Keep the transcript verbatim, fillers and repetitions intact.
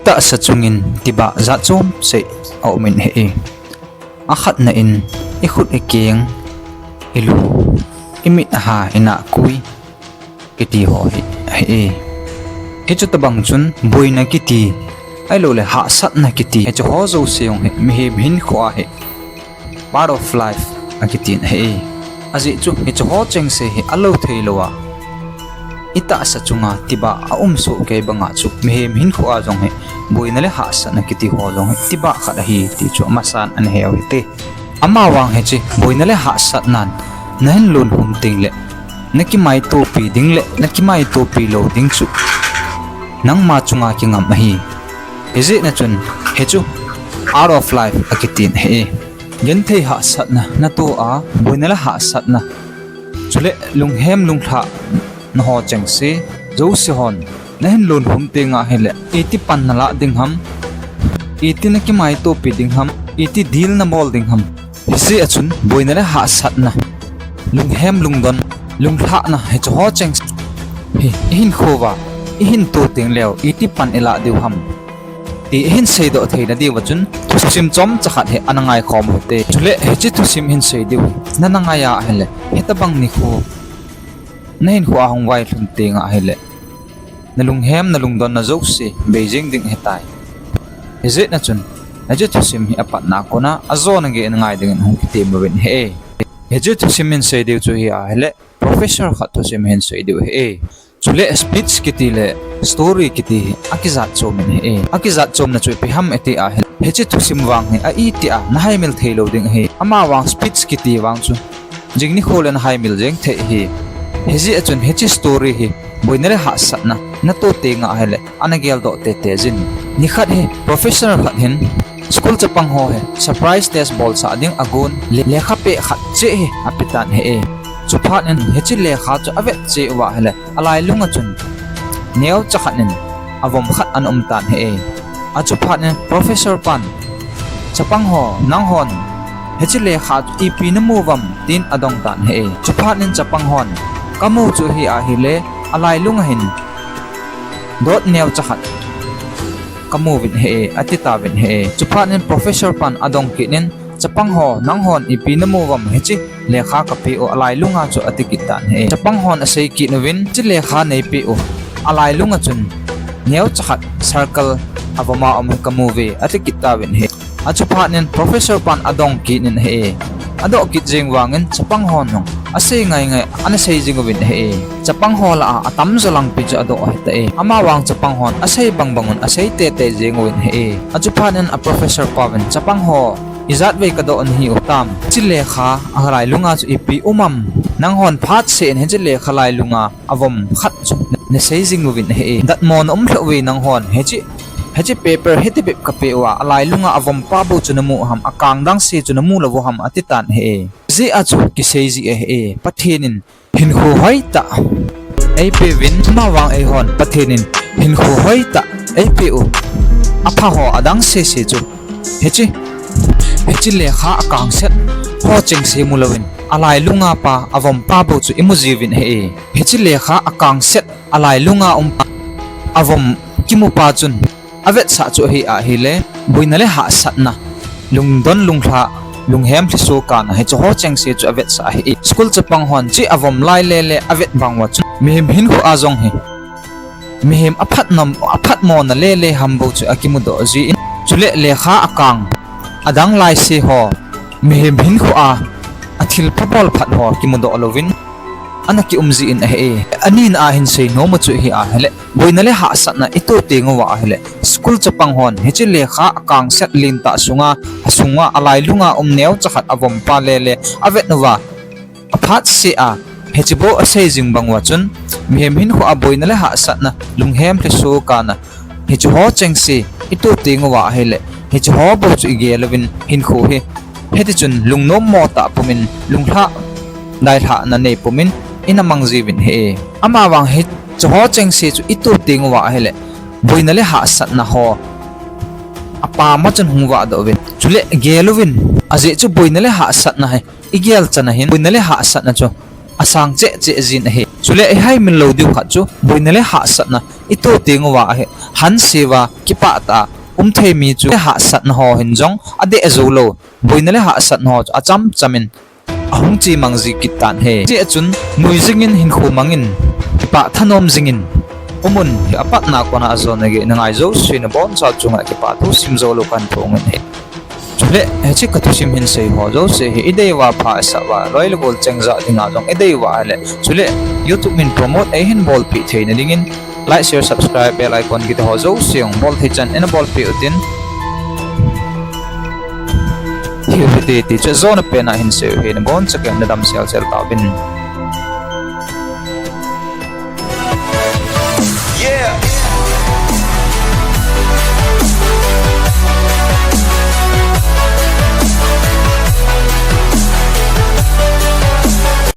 Tahsa chungin tibah jat chom cheh aumin ahi. Akhatna in ikhut ikeng, ilu, imit aha, inahkui kiti ho hi ahi. Hichu tobang chun boina kiti, ahilouleh hahsatna kiti, hichu ho jouse jong hi mihem hinkho ahi. Part of life akitin ahi. Ajeh chu hichu ho chengse hi alou theilouva, itahsa chunga tibah aumsoh kei banga chu mihem hinkho a jong hi boina le hahsatna kiti ho jong hi tibah khat ahi ti chu amasan ana he u hite. Amavang hiche boina le hahsatnan nahin lonhum tengle, nakimaitopi ding le nakimaitopi lou ding chu nangma chunga kingam ahi. Hijeh a chun hichu part of life akitin ahi. Genthei hahsatna natoh a, boina le hahsatna, chule lunghem lunglhahna ho chengse jouse hon nahin lonhum tenga hile, iti pan nalah ding ham, iti nakimaitopi ding ham, iti deal nabol ding ham. Hijeh a chun boina le hahsatna, lunghem lungdon, lunglhahna hichu ho chengse hi ihinkhouva ihin to tengleu iti pan ilah diu ham ti ihin seidoh theina diuva chun thusim chomcha khat hi ana ngaikhom u hite. Chule hiche thusim hin sei diu hi nana ngai a ahile, hitobang nikho nahinkho a hung vailhun tenga ahile, nalunghem nalungdonna jouse bei jeng ding ahitai. Hijeh a chun hiche thusim hi apatna a kona ajona gei ana ngai dingin hung kitem uvin ahi. Hiche thusim hin sei diu chu hi ahile, professor khat thusim hin sei diu ahi. Chule speech kiti le story kiti hi akijat chomin ahi. Akijat chomna chu ipi ham iti ahile, hiche thusim vang hi a itia nahaimil theilou ding ahi. Amavang speech kiti vang chu jing nikho le nahaimil jeng thei ahi. Hijeh a chun hiche story hi boina le hahsatna natoh tenga ahile, ana geldoh tete jin. Nikhat hi professor khat hin school chapang ho hi surprise test bolsah ding agon le lekha peh khat cheh hi apetan ahi. Chuphat in hiche lekha chu avet cheh uva ahile, alailunga chun neocha khat in avom khat ana umtan ahi. Achuphat in professor pan, chapang ho, nanghon hiche lekha chu ipi namu uvam tin adongtan ahi. Chuphat in chapang hon, kamu chu hi ahile, alailunga hin dot neocha khat kamu uvin ahi, atitauvin ahi. Chuphat in professor pan adong kit in, chapang ho, nanghon ipi namu uvam hiche lekha kapeh u alailunga chu, ati kit tan ahi. Chapang hon asei kit uvin, hiche lekha neipeh u alailunga chun neocha khat circle avoma um hi kamu uve, ati kit tauvin ahi. Achuphat in professor pan adong kit in ahi. Adoh kit jeng vangin chapang hon jong asei ngaingai ana sei jing uvin ahi. Chapang ho lah a atamjo langpi chu adoh ahitai. Amavang chapang hon asei bangbang un asei teitei jeng uvin ahi. Achuphat in a professor pa uvin, chapang ho, ijatvei kadoh nahiu tam? Hiche lekha alailunga chu ipi um am? Nanghon phatseh in hiche lekha lailunga avom khat chu nasei jing uvin ahi. Datmo naum lheh uve nanghon, hiche, hiche paper hitibep kapeh uva alailunga avompa bou chu namu ham, akang dangse chu namu lou u ham, atitan ahi. Hijeh a chu kisei ji ahi. Pathen in hinkho hoitah eipeuvin, amavang eihon Pathen in hinkho hoitah eipeh u apha ho adang sese chu, hiche, hiche lekha akangset ho chengse mulouvin, alailunga pa avompa bou chu imu jiuvin ahi. Hiche lekha akangset alailunga umpa avom kimupa chun avetsah chu ahi ahile, boina le hahsatna, lungdon lunglha, lunghem lhiso kana hiche ho chengse chu avetsah ahi. School chapang hon hiche avom lai lele avet bang uva chun mihem hinkho a jong hi mihem aphatnom, aphatmona lele ham bou chu akimudoh jin, chule lekha akang adang laise ho, mihem hinkho a athilpha bol phat ho kimudoh louvin ana kium jin ahi. Anina a hin seinom u chu hi ahile, boina le hahsatna ito teng uva ahile, school chapang hon hiche lekha akangset lentah sunga, asunga alailunga um neocha khat avompa lele avet uva, aphatseh a hiche bou asei jing bang uva chun, mihem hinkho a boina le hahsatna, lunghem lhiso kana hiche ho chengse ito teng uva ahile, hiche ho bou chu igel uvin hinkho hi hitichun lungnommo tah pumin, lunglhah dailhahna nei pumin ina mang jiuvin ahi. Amavang hiche ho chengse chu ito teng uva ahile, boina le hahsatna ho apam a chun hung vahdoh uvin, chule gel uvin, ajeh chu boina le hahsatna hi igel chan a hin boina le hahsatna chu asang cheh cheh jin ahi. Chule ihai min lou diu khat chu boina le hahsatna ito teng uva ahi, hanse uva kipah tah a um thei mi chu hahsatna ho hin jong adeh jou lou, boina le hahsatna ho chu acham cham in ahung chemang ji kit tan ahi. Hijeh chun nui jingin, hinkho mangin, kipah thanom jingin umun, apatna kona ajona gei nangai jouse nabonchauva chunga kipathu sim jou lou kahin thum in ahi. Chule hiche kathusim hinsei ho jouse hi idei uva pha isah uva, loi le gol cheng jah dinga jong idei uva ahile, chule YouTube min promote eihin bolpeh theina dingin like, share, subscribe, bell icon kiti ho jouse jong bol thei chan ina bolpeh utin. Hiu hite ti chu ajona pen a hinsei u ahi, nabonchauvin nadam sel sel tauvin.